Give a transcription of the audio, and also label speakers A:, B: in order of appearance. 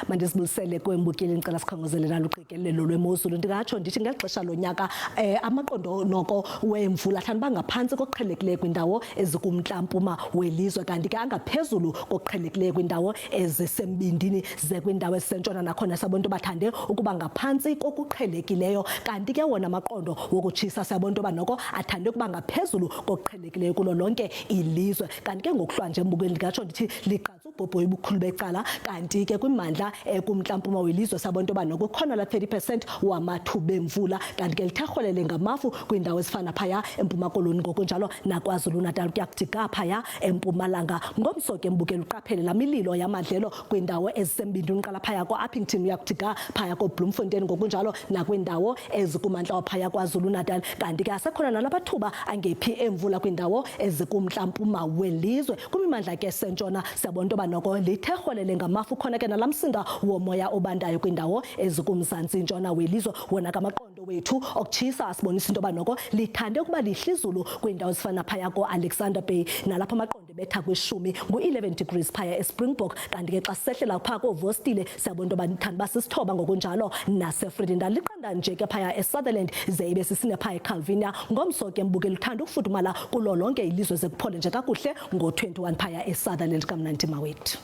A: Mandizibulisele kwembukeli, ndicela sikhongozele naluqikelelo lwemozulu. Ndingatsho ndithi ngeli xesha lonyaka amaqondo noko wemvula athanda uba ngaphantsi kokuqhelekileyo kwiindawo ezikumntla-mpuma welizwe, kanti ke angaphezulu kokuqhelekileyo kwiindawo ezisembindini, ze kwiindawo ezisentshona nakhona siyabona into bathande ukuba ngaphantsi kokuqhelekileyo. Kanti ke wona amaqondo wokutshisa siyabona into yoba noko athande ukuba ngaphezulu kokuqhelekileyo kulo lonke ilizwe. Kanti ke ngokuhlwa nje, mbukeli, ndingatsho ndithi liqatsa ubhobhoyi ubukhulu becala. Kanti ke kwimandla kumntla-mpuma welizwe siyabona into yoba noko kukhona la 30% wamathuba emvula. Kanti ke lithe rholele ngamafu kwiindawo ezifana phaya eMpuma Koloni, ngokunjalo naKwaZulu-Natal kuya kuthi ga phaya eMpumalanga. Ngomso ke, mbukeli, uqaphele laa mililo yamadlelo kwiindawo ezisembindini, uqala phaya ko-Upington uya kuthi ga phaya koBloemfontein, ngokunjalo nakwiindawo ezikumantla waphaya KwaZulu-Natal. Kanti ke asekhona nalamathuba angephi emvula kwiindawo ezikumntla-mpuma welizwe. Kwimimandla ke sentshona siyabona into yoba noko lithe rholele ngamafu, khona ke nalaa msinga womoya obandayo kwiindawo ezikumzantsi ntshona welizwe. Wona kamaqondo wethu okutshisa asibonisa into yoba noko lithande ukuba lihlizulu kwiindawo ezifana phaya ko-Alexander Bay, nalapho amaqondo ebetha kwishumi, ngu-11 degrees phaya eSpringbok. Kanti ke xa sisehlela phaa kooVostile siyabona into yoba lithande uba sisithoba, ngokunjalo naseVredendal. Liqanda nje ke phaya eSutherland, ze ibe sisine phaya eCalvinia. Ngomso ke, mbukeli, uthanda ukufudumala kulo lonke ilizwe, ze kuphole nje kakuhle ngo-21 phaya eSutherland. Kamnandi mawethu.